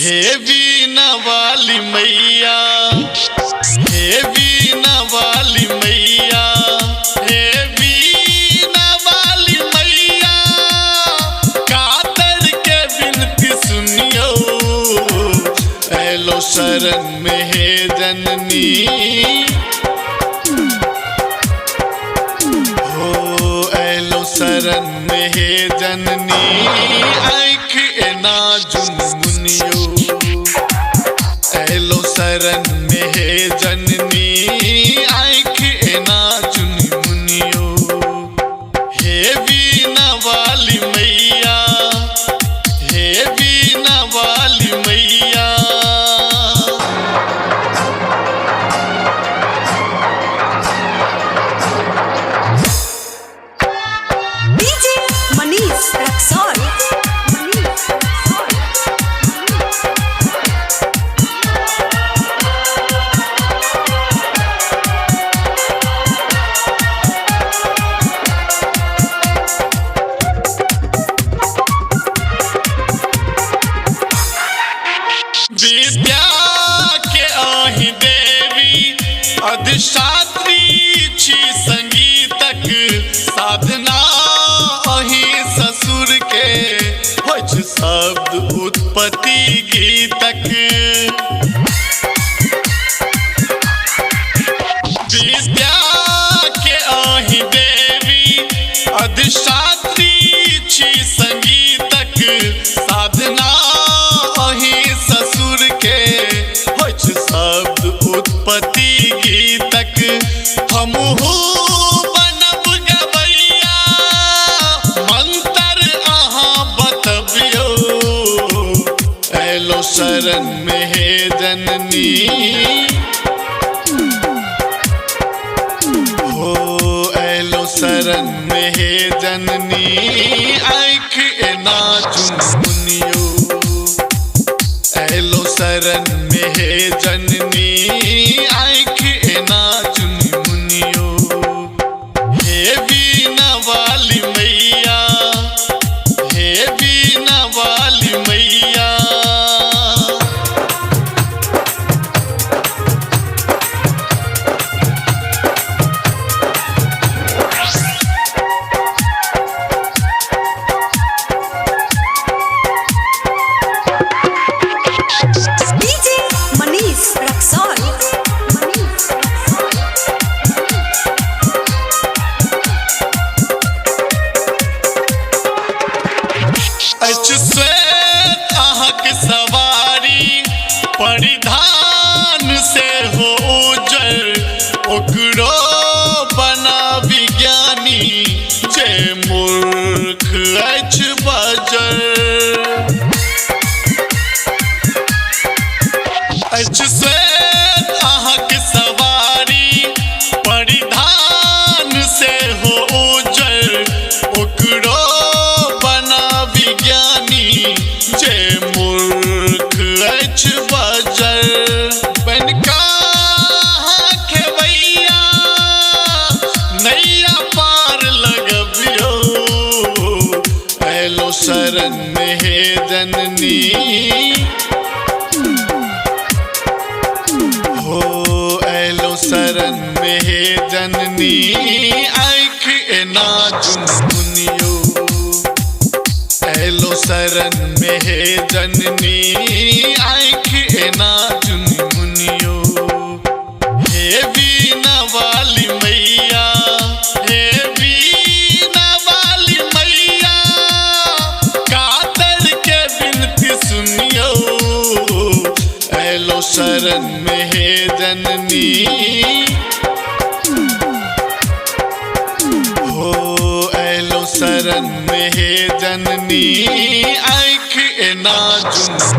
हे बीना वाली मैया, हे बीना वाली मैया, हे बीना वाली मैया, कातर के विनती सुनियो, ऐलो शरण में हे जननी। हो ऐलो शरण में हे जननी, आँख एना जुनमुनियो, ऐलो शरण में हे जननी, आँख एना चुनमुनियो। हे बीना वाली मैया, हे बीना वाली मैया। DJ Manish Raxaul. विद्या के आहि देवी अधिष्ठात्री छी, संगीतक साधना अहि ससुर के होइछ शब्द उत्पत्ति गीतक। विद्या के आहि देवी अधिष्ठात्री छी, संगीतक साधना अहि ससुर के होइछ शब्द उत्पत्ति गीतक। हमहू बनब गबैया, मंत्र अहाँ बतबियौ, ऐलो शरण में हे जननी। हो ऐलो शरण में हे जननी, आँख एना चुनमुनियो, ऐलो शरण में हे जननी, आँख एना चुनमुनियो। हे बीना वाली मैया, हे बीना वाली मैया। DJ Manish Raxaul. अछि श्वेत अहाँक सवारी, परिधान से हो उजर, ओकरो बना विज्ञानी जे मूर्ख अछि बजर। अछि श्वेत अहाँक सवारी, परिधान से हो उजर, ओकरो बना विज्ञानी जे मूर्ख अछि बजर। बनका खेबैया नैया पार लगबियौ, ऐलो शरण में हे जननी। हो ऐलो शरण में हे जननी, आँख एना चुनमुनियो, ऐलो शरण में हे जननी, आँख एना चुनमुनियो। हे बीना वाली मैया, हे बीना वाली मैया, कातर के विनती सुनियो, ऐलो शरण में हे जननी। हो ऐलो शरण में हे जननी, आँख एना चुनमुनियो।